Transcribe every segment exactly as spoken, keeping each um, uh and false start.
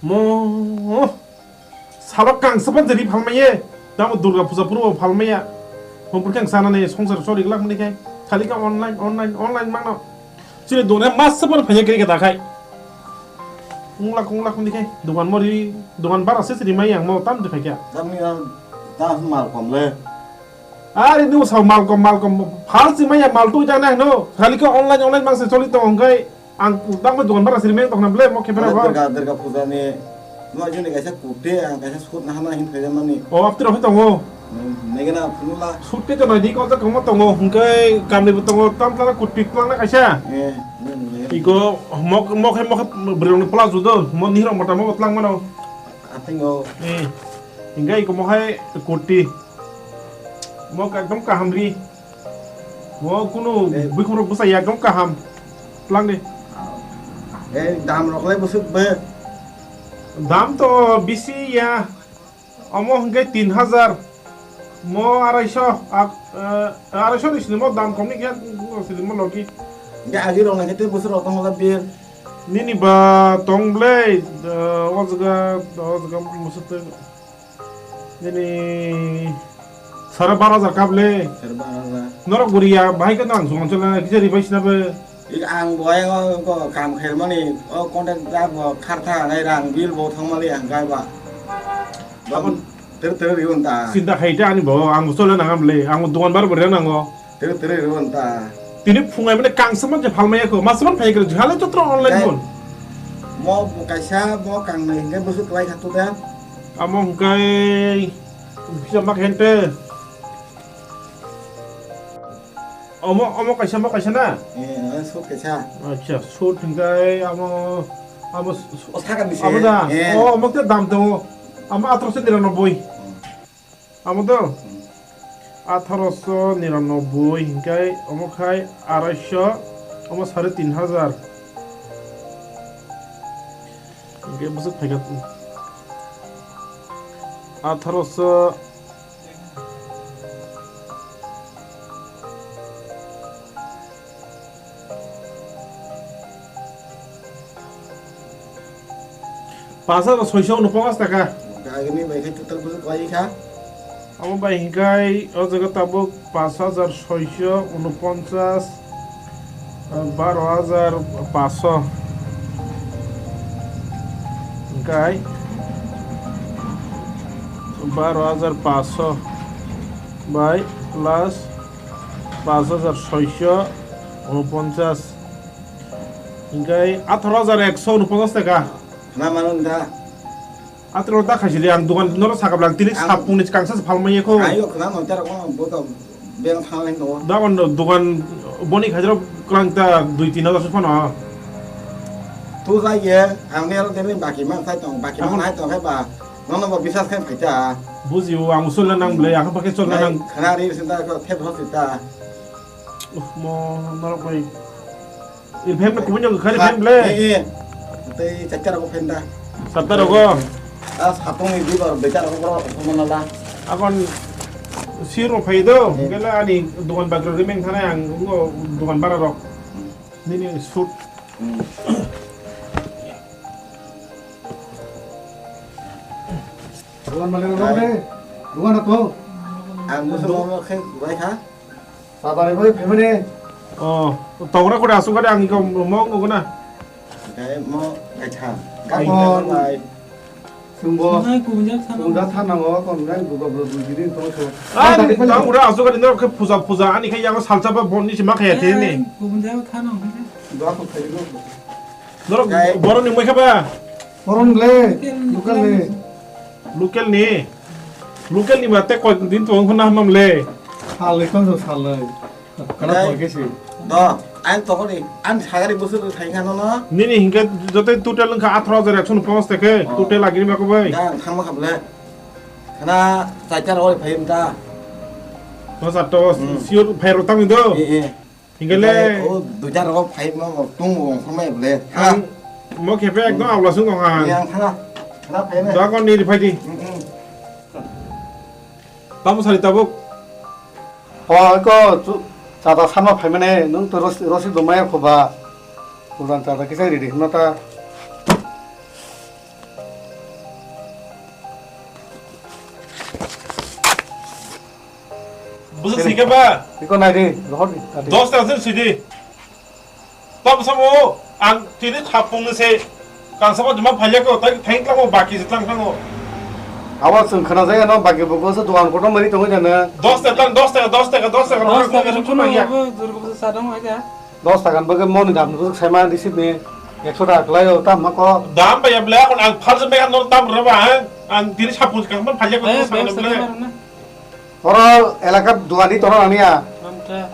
Mo, salo kangsa ban jeri phalmaiye. Tamo Durga puja purbo phalmaiya. Mo burkhe ang sanani songsar choli glak mani khai. Khali ka online, online, online mangno. Chini done masa ban phaiya kiri kata khai. Unglak, unglak mani khai. Dukan mori, dukan bara se siri mai ang mo tam de khai kya. Tamni ar ta mal kom le. Are nu sa mal kom, mal kom. Phal si maya mal tu jana no. Khali ka online, online mangse choli to hongkai. Ang tamo dukan bara siri mai tokna ble mo khepera Ane ba. Durga, Durga puja ni. No juni kaisa kute, ang kaisa sut na hana hin khaja mani. O apti rok tongo. Negena phunula. Sut te to nai di ko ta komo tongo. Hongkai kamni bo tongo. Tam tara kutpi tlang na kaisa. Eh, ne, ne. Iko mok, mok he, mok he, bwrwi rok ni pla judo. Mo nihiro mota mo tlang mano. Atingo. Eh. Hingke iko mo hai kurti. Mo ekdom kaham ri. Mo kunu Eh. Buikhum rok bwsa ya ekdom kaham. Tlang de. Eh, dam rok le bwswk be. Dam to bisi ya. Omo hingke tin hajar. Mo arai so, ak-, eh, arai so ni sini mo dam kom ni khe, sini mo logi. Hingke agi rok nang khe tei bwswk rok tong la bir. Nini ba tong ble, eh, o jaga, o jaga musuk tei. Nini sara bar hajar kap le. Sara bar hajar. Norok bwrwi ya, bahai khe nang sungo chole, kisa ri bai sina be. I ang boyang o ko kam khaimani, o contact da bo khartha nai rang bill bo thangmali ang kai ba. Abon ter ter ri unta. Sinta khaita ani bo, ang bo chole nang am le, ang bo dukan bar bar nang o. Tere tere rw ta. Tini phungai mane kangsa man je phalmaya ko. Mas man phai kre jhale chotro online Dai. Phone. Mo bo kaisa, mo kangnai hingke bwswk kwlai kha to da. Amo hingkai bisa mak hente. Omo, omo kaisa, mo kaisa na? Eh, eh, suit kaisa. Acha, suit hingkai amo, amo su-, O saka ni se. Amo da. Eh. O, omo te dam tongo. Amo atroso niranoboi. Amo do? Hmm. Atharo so niranoboi hingkai omo khai arai so, omo sare tin hajar. Hingke bwswk phaikha. Atharo so. Pash hajar soiso unoponchas taka. Agini bai khe total bwswk kwlai kha. Amo bai hingkai o jaga tabuk pash hajar soiso unoponchas, baro hajar paso. Hingkai baro hajar paso bai plus pash hajar soiso unoponchas. Hingkai atharo hajar ekso unoponchas taka. Na mano da. Atharo ta khaisili ang dukan noro sakapla ang tini Ang sapung ni kangsa se phalmai ko. Ayo khna no tar ko bo to beng thang lai no. Da on dukan boni khajro klang ta dui tin hajar phano. Tu jai ye ang ne ro tini baki man sai tong, baki man Ang hai tong hai ba. Nono bo bisas khe phaita. Bujiu ang usul na nang ble, ang pakai chol na Nai nang. Khna ri sinta ko thep ho sita. Uf, mo norok bai. I phem na kubun jang khari phem ble. Eh, eh. Tei chatta rok phem da. Chatta rok. Ah, sapung ni di bar beta rok bro, mana la. Akon sir mo phai do, Eh. Gela ani dukan bagro rimeng thana ang ngo dukan bara rok. Nini suit. Hmm. Dukan malik rok de. Dukan to. Ang musu mo khe bai kha. Sabari bai phaimani. Oh, tongra kore asuk kare ang iko mo ngogona. Dai mo gaitha. Ai. Gaitha bai. Sungbo. Nai kubunjak thana. Kubunjak thana mo kon nai buka bro dui din tong so. Ai, tang ura asuk kare no khe puja puja ani khe yango salsa ba bonni sima khe te ni. Ai, kubunjak thana. Dua ko thai go. Norok Kai. Borok ni moi khe ba? Borok ni le, local ni. Local ni? Local ni ba te koi din to hwn na hamam le. Sal le kon so sal le. Kana Kai. Koi ke si. Do, ang to kori, ang sagari busur thai khano no. Nini hingke jote total wngkha atharo hajar ekso no ponchas teke, Oh. Total agini ba ko bai. Ang thangma khable. Khana chaichar oi phai ta. Mas ato Hmm. Siur phai rotang do. Eh, eh. Hingke le. Hingke o duita rogo phai ma bo tung bo ongkhormai bole. Ang mo khe pe ekdom Hmm. Aula sung tong ha. Yang thanga. Thanga phai me. Da kon ni ri phai di. Hmm, hmm. Tamo sari tabuk. Ho ko chu chada sama phai mane nung to rosi, rosi do maya khoba. Udan chada kisa ri ri na ta. Sike ba? Iko nai di, rohor di, tadi. Dos taka sini sidi. Tam samo ang tini thapung ni se kang sama juma phalya ko, tai theng tlang mo baki se tlang thango. Awa sung khana jaya no baki buko se dogan kotor mari tongo jana. Dos taka, dos taka, dos taka, dos taka, Dos taka rohor rukun ko ya. Abo Durga Puja sadong aja. Dos taka ni bagwi moni dam ni bwswk saima receipt ni ekso taka kwlaio, tam ma kok. Dam bai ya ble, akon ang phalsa mega nor tam rwba, ha? Ang tini sapung kang man phalya ko. Eh, tini sapung bebsa ble. Kamar na. Oro elaka duani toro nani ya? Amta.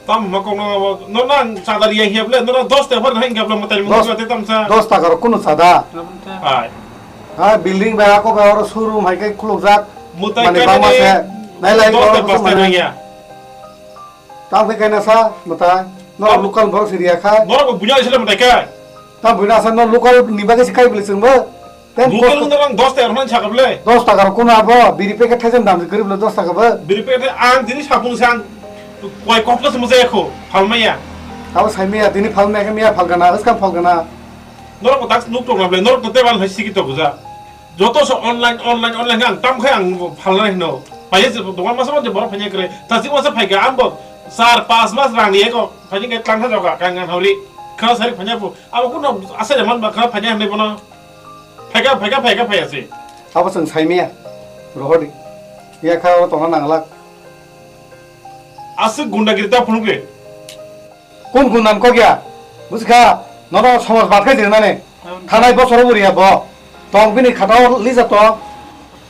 Tam ma kok no, no na ang chada riya hiya ble, no na dos taka bar na hinga ble, matai mo Dos, te tam sa. Dos taka rok kunu chada. Amta. Hai. Ha, building bai ako bai oro showroom hai kai khuluk jak. Mutai mani kai bangma ni se. Nai lai dos ko taka, ko pas taka mani. Nang ya. Tang khe kaina sa, mwtai. Norok tam local borok si riya kha. Norok bo bunya sila mwtai khe. Tang buina sa, no local ni bagwi si kai bwle chwng bo. Ten local cost wngna nang dos taka rwna sakha bwle. Dos taka rok kono abo, biri packet thaisem dam se kwrwi bwle dos taka bo. Biri packet ang tini sapung se ang koi kok se mojaya kho, phalmaya. Abo sai maya, tini phalmaya khe maya phalgana, wskang phalgana. Norok bo tak nuk tong na bwle, norok to tebal hai sigi to buja. Joto se online, online, online ang tam khai ang phalnai hino. Phaiya se dogan masa masa borok phaiya kre. Tasik masa phaika ang bo char pas mas rang ni eko phaiya khe tlang kha joga kang kang hori. Khana sari phaiya bo. Abo kuno asa jaman ba khana phaiya hwnwi bono. Phaika, phaika, phaika phaiya se. Abo chwng saimaya. Rohodi. Ya kha o tongna nanglak. Aswk gundagiri ta phunuk le. Kun kun nam kok ya? Busi kha, nono somaj bat khai jeng nani. Thanai bosoro buri ya bo. Tong bini khatao lija tong.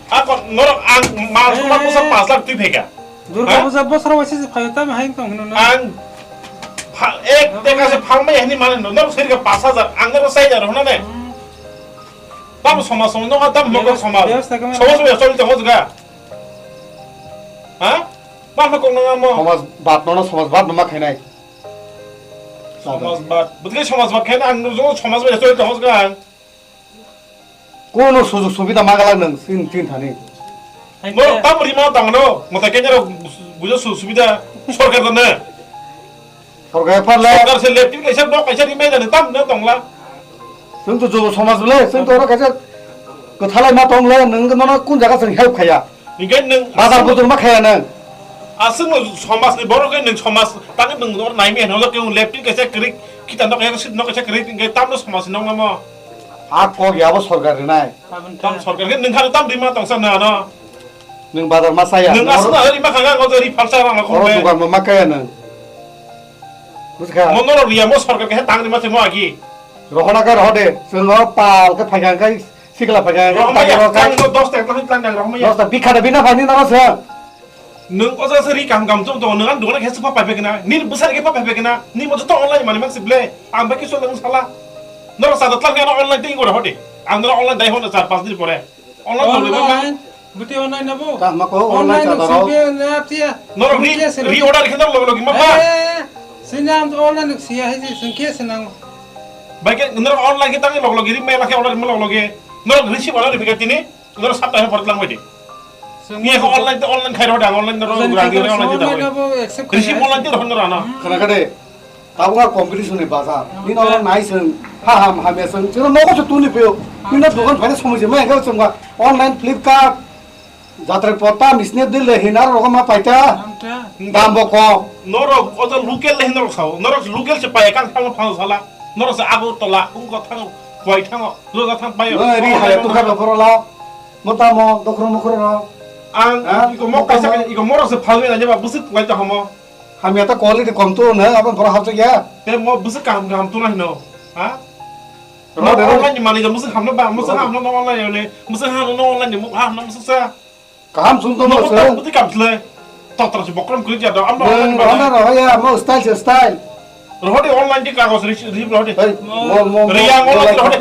Ako norok ang mal suma busa pas lakh twi phaika. Durga puja bosoro waisi se phayo tam haing tong hino na. Ang pha-, ek teka se phalmai hani malen no. Norok seri ka pas hajar, ang norok sai hajar hona ne. Tam somaj somaj no tam mokol somaj. Somaj somaj choli tongo juga. Ha? Mal no kok no mo. Somaj bat no, no somaj bat no ma khainai. Somaj bat. Bwtwi somaj bat khe ang nukjago somaj bai choli tongos kha ang. Kono sujog subida magalak nang sin tin thani. Mo tam rima tangno, mo ta kenya bujo su-, subida sorkar dane. Sorkar pharle. Sorkar se lepti kaisa dok kaisa rimai dane tam no tongla. Chwng to jogo somaj le, chwng to oro kaisa kwthalai ma tong le, nwng nono kun jaga chwng help khaya. Hinkhe nwng bazar bujur ma khaya nwng. Aswk no somaj ni borok khe nwng somaj tangwi nwng oro naimaya hwnwi khe nwng leptin kaisa kwrwi, khitan no kaisa, sit no kaisa kwrwi, hinkhe tamno somaj ni nokno mo. A kok ya bo sorkar rinai. Tam sorkar khe nwng khano tam rima tongsa na ano. Nwng bazar ma saya. Nwng aswk na rima khanga ngo ri phalsa rang oro khum be. Dukan ma ma kaya nwng. Bujkha. Mo norok riya mo sorkar khe tang rima se mo agi. Rohona khe rohode. Chwng oro pal khe phaikha khe sikla phaikha khe. Rohoma ya, tang ro dos tak tang tang rohoma ya. Dos tak bikha da bina phani naro se. Nwng o jaga se ri kaham kaham chwng tongo, nwng ani dogano khe se pha pai phaikha na, nini bwsari khe pha pai phaikha na, nini moto to online mani mang se ble, ang bai khe chwla nwng sala. Norok sada tlang khe ano online tei ingora hode. Ang norok online dai hono char pas din pore. Online tong le ma. Online, buti online abo. Kaham ma ko online online chada rok. Sing khe na tiya. Norok ri, sing khe sing ri order khe norok logi logi ma ba. Eh, sini ang online siya hai sing khe sinang. Bai khe norok online khe tang log logi ri ma khe order ma log logi. Norok receive order ri khe tini. Norok sab tahe phor tlang bai di. Ni ekho online te online khai rw dang, online norok grang di online te dang. Receive online te rw na. Khana kade. Tabuk a competition ni bazar. Nini oro nai chwng, ha ham hamya chwng, chwng nogo se tuni phaio. Nini dogan phaina somoi se maya khe chwngba online Flipkart, jatra porta, Snapdeal le hina rok ma paita. Dam bo kom. Norok oto local le hina rok sao. Norok local se paya kan thang thang sala. Norok se Agartala, ungko thang, Khowai thango. Loga thang paio. Ri haya tukha baporo la. Motamo dokhro mokhro rok. Ang iko mok kaisa iko morok se phalwi na jeba busuk kwlai ta homo. Hamya ta quality kom tu na, abo borok hapjak ya. Te mo bwswk kaham kaham tuna hino. Ha? Mo online ni manwi da bwswk hamno ba, bwswk hamno no online ni, bwswk hamno no online ni, mo hamno bwswk sa. Kaham sung to mo bwswk. Bwswk kam sle. Totra se bokrom kri ja da, amno online ba. Rohona roho ya, mo style se style. Rohodi online di kagos ri, ri rohodi. Mo, mo, mo. Riya mo rohodi.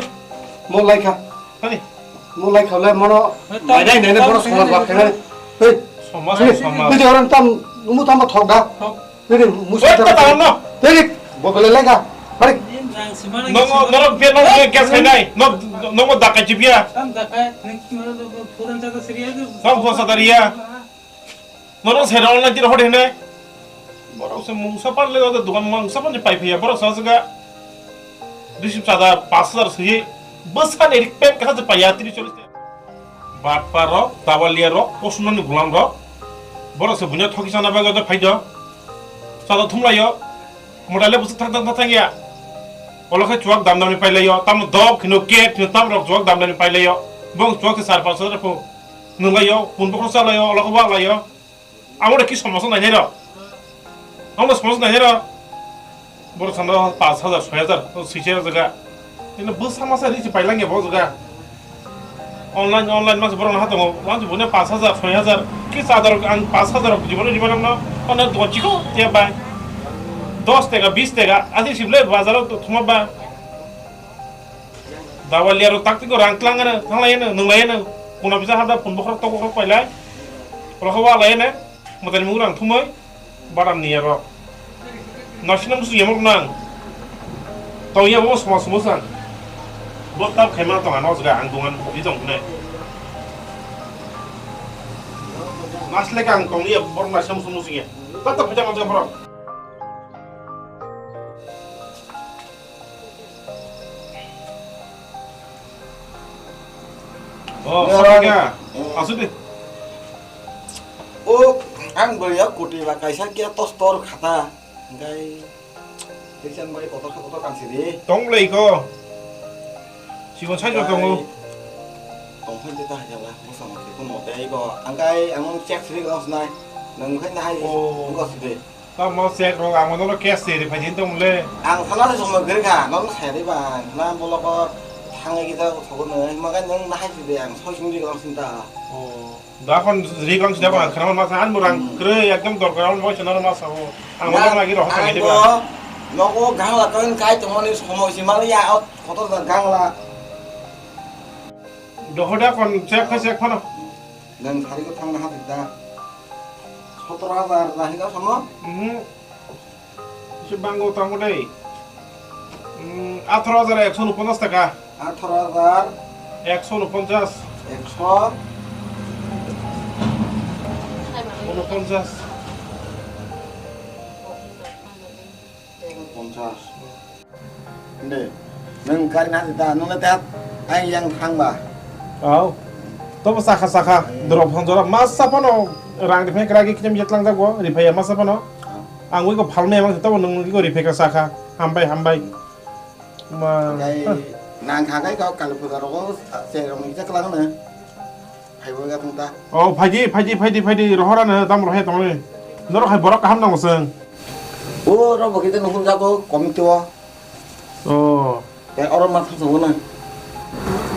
Mo lai kha. Hani? Mo lai kha lai mono. Nai nai nai mono somaj bak kha. Hei. Somaj, somaj. Tui orang tam, numu tam thok da. Tui musa ta tam no. Tui bo bele lai kha. Hari. Nongo, nongo biya nongo biya gas khainai. No, nongo dakai ji biya. Tam dakai, nang ki mano do phuran jata seriya. Tam phuran jata riya. Norok se online tiro hode hene. Borok se mungsa pan le do dukan mungsa pan pai phiya. Borok sa saka. Receive sada pas hajar sui. Bwsa ni rik pen kha je paiya tris chollis. Batpar rok, dabalia rok, kosuno ni gulam rok. Borok se buino thoki chana bagwi do phai do. Chada thumlaio. Motaile bwswk thang thang thang thang ya. Olo khe chuwak dam dam ni pailaio. Tamo dok hino cake hino tamo rok chuwak dam dam ni pailaio. Bong chuwak se sar paso da pho. Nunglaio, pun bokhro chalaio, olo khe walaio. Amo da ki somosa nai nai ro. Amo somosa nai nai ro. Borok sana paanch hajar, soi hajar, soi hajar jaga. Ini bwsa masa risi pailangya bo jaga. Online, online masa borok naha tongo. Masa bune paanch hajar, soi hajar. Ki sadar ang paanch hajar jibone diba nang no. Ono dokan chiko tiya bai. Dos tega, bis tega. Asi sible bazar to thuma ba. Dawali aro tak tiko rang tlang ano, thanglai ano, nunglai ano. Kuna bisa hada pun bokhorok tok bokhorok pailai. Olo khe walaio ne. Mwtai mung rang thumai. Badam ni aro. Nasina musu yamok nang. Tong ya bo sma sma sang. Bo tab khaima tong ano jaga ang dungan bo i tong ne. Mas le kang tong ya bor nasina musu musu ya. Tab tab phaja ma jaga borok. Oh, ya, sorry ya. Asuk de. O, ang bwrwi o koti ba kaisa khe tostor khata. Hingkai teisa bai kotor khe kotor kansi di. Tong lai ko. Sikon sai jo tongo. Tong phai de ta hajala, mo sama ke kun mo tei ko. Angkai ang check sri ko snai. Nang khai na hai. Oh. Ko sri de. Tamo sek rok ang nono cash se ri phai tong le. Ang sana se somoi gari kha, nono sai ri ba, na bolo ko thang egi ta ko thogo no, ma ga nang na hai de ang soi sung ri ko sinta. Oh, da kon ri ko sinta ko khana ma sa an murang kre ekdom dorkar am boy sana ma sa ho. Ang nono lagi roh thang edi ba. Nogo gangla ko kai to mani somoi si mal ya ot kotor da gangla. Dohoda kon check kha check phano. Nang sari ko thang na ha da. Sotoro hajar na hika sono? Mhm. Isi bango tango dei. Mm, atharo hajar ekso unoponchas taka. Atharo hajar. Ekso unoponchas. Ekso. Unoponchas. Ponchas. Inde, nwng gari na da, nwng le tat, ai yang thang ba. Au. Tobo sakha sakha, drop hon jora, masa phano rang rifai kra gi kichim yetlang jago, rifai masa phano. Ang wi ko phalme mang tobo nwng wi ko rifai kra sakha, hambai hambai. Ma. Kai nang kha kai ko kal puja rogo, se rong ni jaklang na. Phaibo ga thung ta. Oh, phaidi, phaidi, phaidi, phaidi, rohor ano tam rohe tongni. Norok hai borok kaham nango chwng. O, rok bo khe no hunjago committee o. Oh. Te oro ma thang sabo na.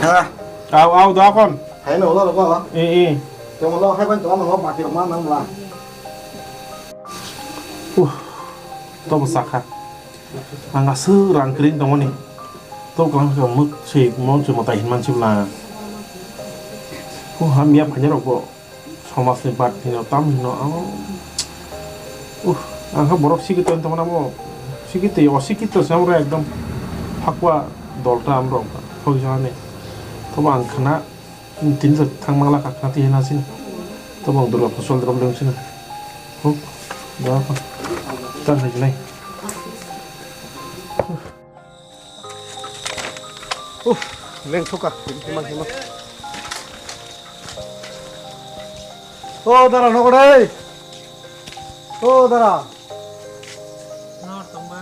Ha. Au, au, da kon. Hai no lo ko. E, e. Te mo lo hai ban to no bati ma nang la. Uh. Tobo sakha. Ang aswk rang kwrwi tongmani. Tok lang khe muk se mon se mwtai hinman se bwla. O hamya phaina rok bo somaj ni bat hino tam hino ang. Uh, ang khe borok sikito wng tongmani amo. Sikito o sikito se amrok ekdom phakwa dolta amrok thok jani. Tobo ang khna Tini to thang mangla kha, kha twi hwnwi sini. To bang Durga Phosol drop leng sini. Huk, da pa. Tan hai nai. Uff, leng thoka. Hima, hima. O dara, nogo dai. O dara. Nor tongba.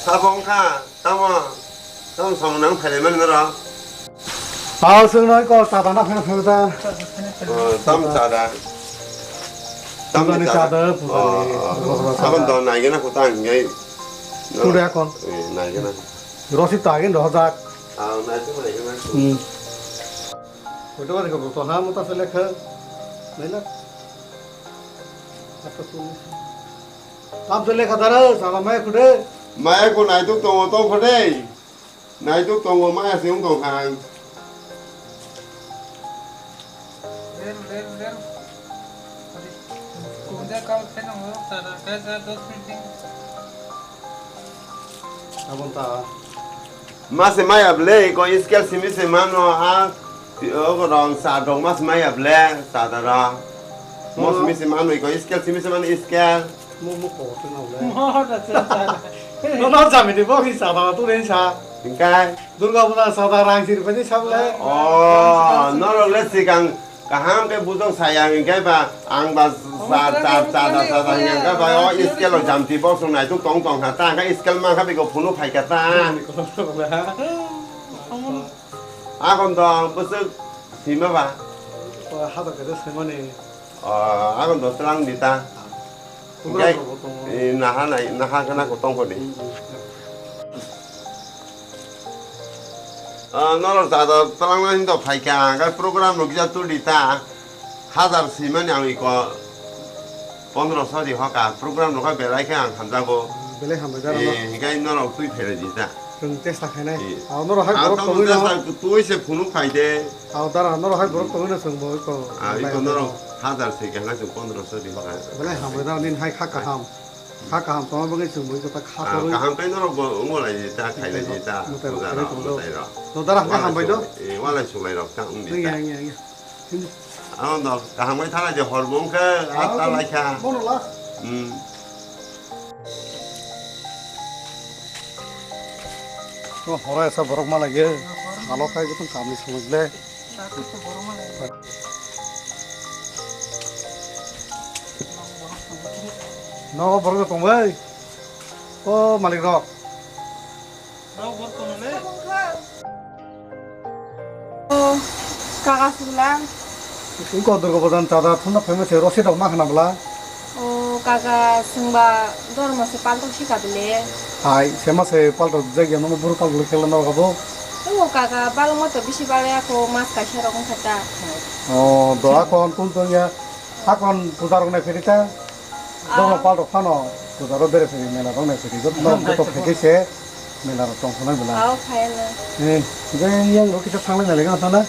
Sabo wngkha, tamo, tamo samung nang phailai mani norok? Tao chwng noi ko, chada na pheno pheno ta. Oh, tam chada. Tam chada. Pujani chada, pujani. Oh, oh. Abon to naigena kutang ngai. Kuda kon. Eh, naigena. Rosi to agin rohjak. Ah, naigena, naigena. Hmm. Kuda ko to ha muta se lekha. Naila. Apa suni? Tam se lekha dara, sala maya kude. Maya ko naituk tongo tong phade. Naituk tongo maya se wng tong kha. Rel, rel, rel. Kuda kau pheno ho, sara kaisa dos minute. Abon ta. Mase maya ble ko scale simi se mano a, o rong sa dong mas maya ble sa dara. Mo simi se mano ko scale simi se mano scale. Mo mo ko te na ble. Mo da se sa. No no jami de bo ki sa dara tu re sa. Engkai. Durga Puja sa dara ang sir pani sa ble. Oh, no no le sikang. Kaham khe bujok saya hwnkhe ba ang ba cha cha cha cha cha hwnkhe ba o scale o jamti box rok naituk tong tong kha ta hwnkhe scale mankha biko phunu phaikha ta. Akon to bwswk sima ba. Hadak khe swimani. Akon to tlang di ta. Program rok bo tongo. Naha nai naha khana ko tong kho di. Norok jada twlangna hinto phaikha, hwnkhe program rok kisa tuli ta, hajar swimani ang iko pondro so di hoka, program rok belai khe ang hamjago. Belai hambai da rano. Hwnkhe norok twi phailai di ta. Chwng chesta khainai. Ang norok hai borok tongwi no. Twi se phunuk phai de. Ang dara norok hai borok tongwi no chwng bo iko. Iko norok hajar swikha hwnkhe chwng pondro so di hoka. Belai hambai da nini hai kha kaham. Kha kaham tongma bagwi chwng bui kwtal kha torwi. Kaham khe norok bo wngo lai di ta, khai lai di ta. Mwtai rok, puja rok, mwtai rok. No dara hwnkhe hambai do. Walai suklai rok ta wng di ta. Wngya, wngya, wngya. Ano do kaham khe thalai di hor bo wngkhe, ah, ta lai kha. Bono la. Hmm. To horo esa borok malai ge. Salo khai gotong kamni somoi ble. Nogo borok tong bai. O malik rok. O kaka sila. Ko durgo bodan chada thunda phai mase rosi dok ma khana bla. O kaka sengba dormo se palto sika bile. Hai sema se palto jagya no buru palto khela no gabo. O kaka balo moto bisi bale ako mas kaisa rok wngkha ta. O do akon kun tongya akon puja rok nai phirita. Dormo palto phano puja rok bere phiri mela rok nai phiri norok joto phai khe se mela rok tong thangna bela. Ao phai na. Ni je yang rok kisa thanglai nai lega thana.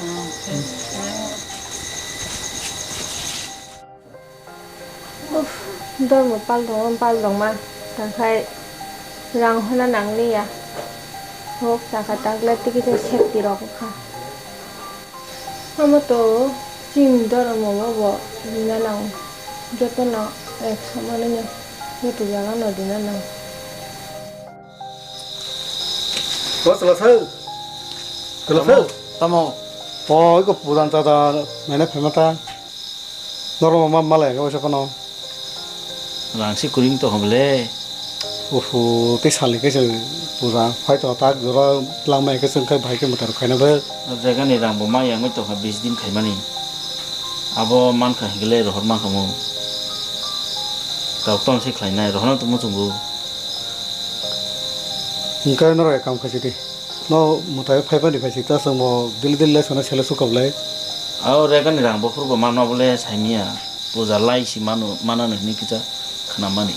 Uff, dormo pal dong, pal dong ma, tangkhai rang hona nang liya. Hok chakha takle tikite safety rok kha. Amo to chini dormo bo bo rina nang, joto no ek samani no, joto jaga no rina nang. O chwla sao. Chwla sao. Tamo. O iko pujan chada mene phaima ta. Norok ma malai o sa kono. Rang si kuring to hobole. Uhu, tei salni kaisa puja phai to tak jora langmai kaisa wngkha bahai khe mwtai rok khaina bai. O jaga ni rang bo ma yangwi tongkha bis din khaimani. Abo mankha hingkhe le rohor mankha mo. Tok tong se khlainai, rohorno tongmo chwngbo. Hingkhe norok ekam khaisidi. No mwtai phai phani phaisidi ta chwngbo dili dili lai sona sele sukha bolai. Ao regani rang bokhorbo mano bole saimia. Puja lai si mano, manano hinwi kisa khnamani.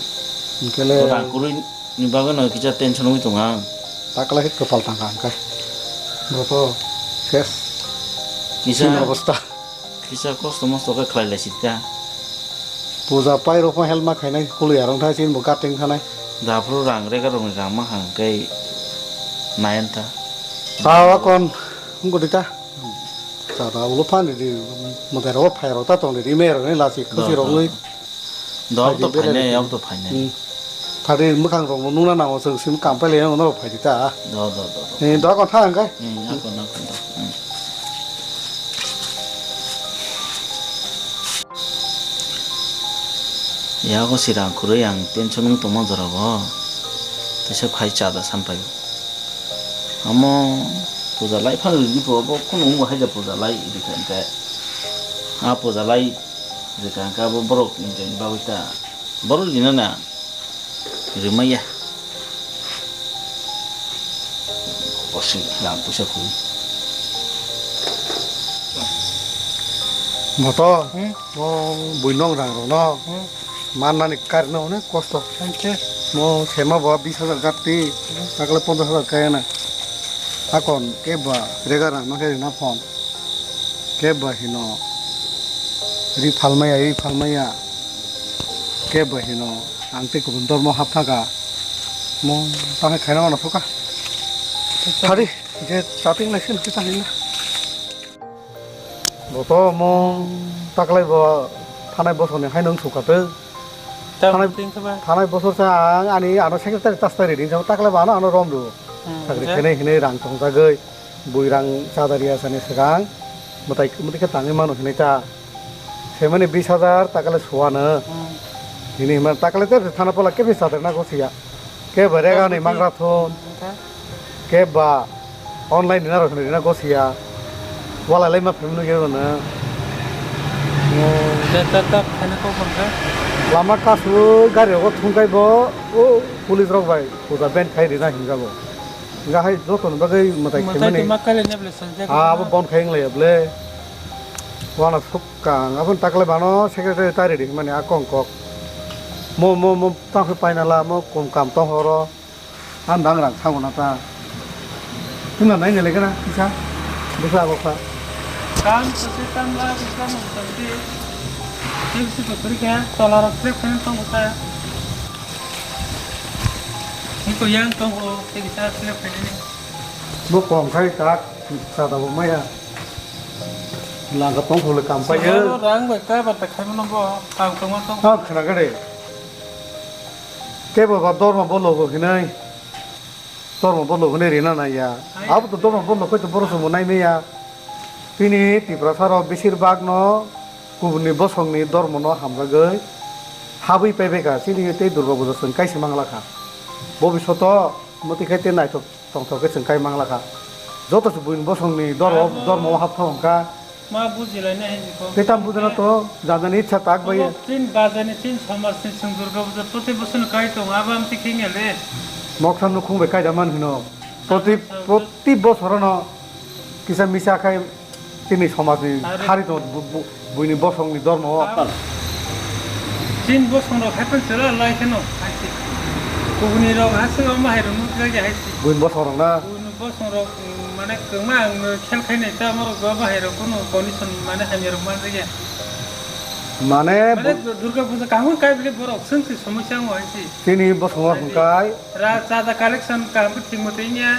Hingkhe le. Rang kwrwi ni bagwi no kisa tension wngwi tongo ang. Takla khe kwpal tangkha hingkhe. Bo to ses. Kisa. Chini obostha. Kisa kosto mosto khe khlai lai sidi ta. Puja pai rok pha helma khainai kului arong thai sin bo gateng thanai. Daphuru rang rega rok ni rang ma hang khe nayan ta. Awa kon wngkudi ta. Chada ulo phan ridi mwtai rok phai rok ta tong ridi me rok ni lasi khusi rok nui. Dok to phainai, yak to phainai. Phadi mwkhang rok nungna nango chwng sim kam pai le no phai di ta. Do do do do. Ni dok on thang kai. Ni yak on nak do. Yago sirang khurui ang tension wng tongma jora go. Tesa phai cha da san phai. Amo puja lai phang ridi pho bo khunu wng hai da puja lai rikha hingkhe. A puja lai rikha hingkhe abo borok ni bagwi ta. Borok rina na. Rimaya. Osi rang puisa khurui. Moto, hmm? Mo buinong rang rok no. Hmm. Mannani karino onek kosto. Hingke? Mo sema bo bis hajar gatti, hmm, takle ponchas hajar kaya na. Akon keba rega rang no khe rina phone. Keba hino ri phalmaya, ri phalmaya. Keba hino ang tei kubun dormo hap thaka. Mo tangkhe khaina mano phuka. Thari, je chatting lai sin kita hina. Bo to mo taklai bo thanai bosor ni hai nung sukha tei. Thanai, thanai bosor sa ang ani ano secretary tastai ri ding sa taklai bo ano ano rom ru. Hmm, sakri je. Khenai hinai rang tong jagoi bui rang chadari asani swkang. Mwtai, mwtai khe tangwi mano hinwi ta. Semani bis hajar takale suwano. Hmm. Hini himani takale te thana pala kebsa sadar na gosiya. Keba rega ni mangra thon. Keba online ni narok ni rina gosiya. Wala lai ma phim nugya no. Ta, ta, ta, khaina kok bangkha. Lama kasu gari rogo thungkai bo, o police rok bai puja ban khai rina hinjago. Gahai joto ni bagwi mwtai khaimani. Mwtai ma kale ne ble sanjak. Ah, abo ban khai wng laiya ble. Wana suk kang, aboni takle bano secretary tari di himani a kong kok. Mo, mo, mo, tang khe paina la, mo kum kam tong horo. Ang dang rang thango na ta. Tuna nai nele kana kisa. Bwsa abo kha. Kam sase tam la, kam sase. Tei bisi bwswrwi khe tola rok slep khe tong bwsa. Niko yang tong ho, tei kisa slep khe ni. Bo kom khai tak, sa da bo maya. Langa tong khole kam pai. Salo rang bai ka ba ta khai mano bo, tang tong tong. Ha, khna gade. Kebo ba dorma bo logo hinai. Dorma bo logo hinai rina na ya. Abo to dorma bo logo to boro sumo nai me ya. Tini Tiprasa rok besir bag no kubuni bosong ni dormo no hamjagoi. Habwi pai bai ka. Tini tei Durga Puja song kaisa mangla kha. Bo bisoto moti khai te naithok. Tongthok khe chwng kai mangla kha. Joto se buini bosongni dormo, dormo hap thang kha. Ma bujilaina hai jikho. Tei tam bujana to, jajani ichha tak bai. Obo chin bajani chin somajni chwng Durga Puja proti bosor kai tongo, abo amtwi khe wngya le. Moksa nukhung bai kaida man hino. Proti, proti bosorono kisa misa khai Chini somajni hari tongo, bu-, bu-, buini bosongni dormo o. Chini bosong rok hai phano chwla lai kheno hai se. Kubuni rok ha se omo hai rok nukjagya hai se. Buini bosong rok na? Buini bosong rok, mm, mane kwma ang no khel khai nai ta, omo rok ba bahai rok kono condition mane hamya rok manjagya. Mane mane bu- Durga Puja kaham kai bile borok swng se somosya wngo hai se. Chini bosong rok hwnkhe ra chada collection kaham khe thik motoi wngya,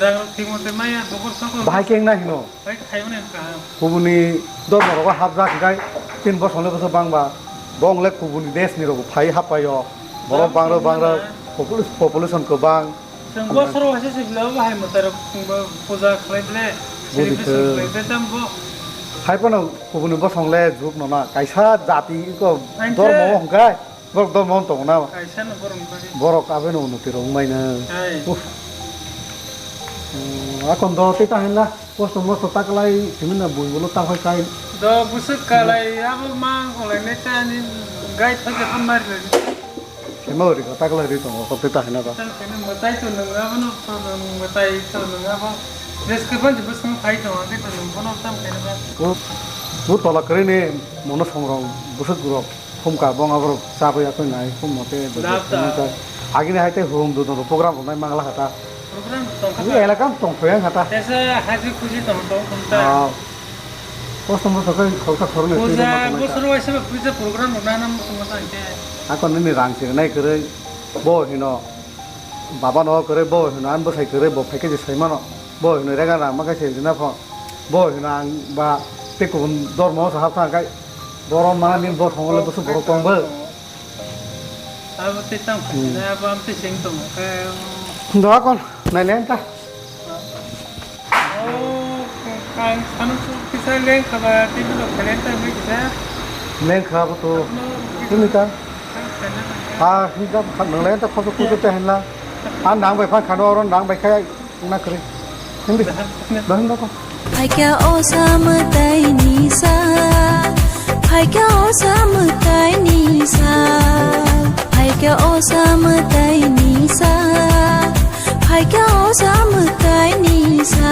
rang rok thik motoi maya, dokor sokor. Bahai khe wngna hino. Hai khai mani kaham. Kubuni dormo rogo hapjak hinkhe tin bosong le bwswk bangba. Bong le kubuni desh ni rogo phai happaio. Borok bangrok bangrok, popul-, population kwbang. Chwng bosoro waisa se bwlai bo hai mwtai rok chwngbo puja khlai ble, celebration khlai ble tambo. Hai phano kubuni bosong le juk no na kaisa jati ko dormo hwnkhe. Borok dormo tongo na? Kaisa no borok ni bagwi. Borok abeno unnoti rok wngmai no. Hai. Uff. Hmm, akon do tei ta hinla, kosto mosto ta kwlai, simi na bui bolo ta hoi kai. Do bwswk kalai, abo ma ongkholai nai ta ni gai thoi khe phone mari lai. Sima ori ko ta kwlai ri tongo, kok tei ta hinla ba. Tam khe no mwtai to nwng abo no, to nwng mwtai to nwng abo. Dress kwbang je bwswk phai tongo, khe to nwng bono tam khe no ba. Bu, bu tola kwrwi ni mono songrong, bwswk rok. Khumka bong aborok chabwi yakwi nai khum mote. Agini hai tei hum dudon rok program rok nai mangla kha ta. Program tong kha ta. Elaka tong thoi ang kha ta. Tesa haji kuji tong tong khum ta. Ah. Kosto mosto khe khoroksa khoroknwi twi rwma tong kha. Puja bosor waisa ba puja program rok nana muchung masa hwnkhe. Ako nini rang se nai kwrwi bo hino. Baba no kwrwi bo hino, ani bwsai kwrwi bo phaikhe je sai mano. Bo hino rega rang ma khe se rina pho. Bo hino ang ba tei kubun dormo se hap thang kai. Borom ma ni bo thong le bwswk borok tong bo. Abo tei tang phai na, abo am tei seng tong khe. Doa kon nai len ta. Oh, ang sanu su kisa leng khaba, tei bilo khalen ta hui kisa. Leng khaba to. Tini ta. Ah, hinta khat nang leng ta khoso kuso te hinla. Ah, nang bai phan khano oro nang bai khai na kre. Hindi. Dah hinda ko. Phaikya o samwtai ni sa. Phaikya o samwtai ni sa. Phaikya o samwtai ni sa. Phaikya o samwtai ni sa.